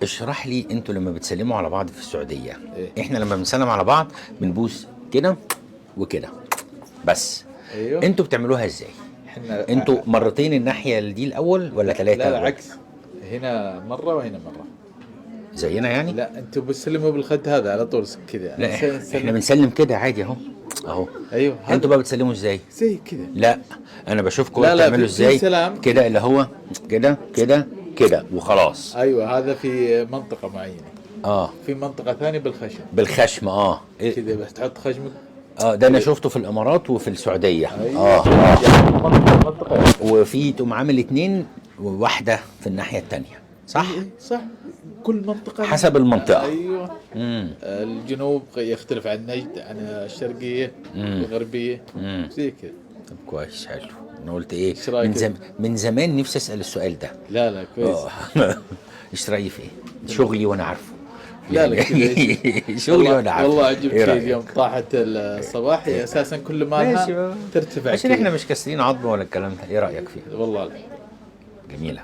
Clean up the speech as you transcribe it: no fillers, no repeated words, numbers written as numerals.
اشرح لي، انتوا لما بتسلموا على بعض في السعوديه، إيه؟ احنا لما بنسلم على بعض بنبوس كده وكده بس. ايوه. انتوا بتعملوها ازاي؟ احنا انتوا مرتين الناحية دي الاول ولا ثلاثه؟ لا لا، عكس، هنا مرة وهنا مرة. زينا يعني؟ لا، انتوا بتسلموا بالخد هذا على طول كذا. لا، احنا بنسلم كده عادي، اهو اهو. ايوه. انتوا بقى بتسلموا ازاي؟ زي كذا. لا، انا بشوفكم لا لا، بتعملوا في ازاي؟ سلام. كده، اللي هو كده كده كده وخلاص. ايوه، هذا في منطقة معينه. في منطقة ثانية بالخشم. بالخشم، اه. كذا بس تحط خشمك. اه، ده انا شفته في الامارات وفي السعوديه. أيوة. اه. يعني منطقة منطقه. وفي تقوم عامل اتنين وواحدة في الناحية الثانيه، صح؟ إيه، صح، كل منطقة حسب المنطقة. ايوه. الجنوب يختلف عن نجد، عن الشرقيه، الغربيه، زي كذا. طب كويس، حلو. انا قلت ايه؟ إيش رأيك؟ من زمان نفسي اسال السؤال ده. لا لا، كويس. ايش رايي في ايه؟ شغلي وانا عارفه. لا لا، يعني كذا. شغلي وانا عارفه. والله عجبتني. إيه رأيك؟ اليوم طاحت الصباح، هي اساسا كل ما ماشي لها بقى. ترتفع عشان كذا. احنا مش كاسرين عظم ولا الكلام ده. ايه رايك فيها؟ والله جميله.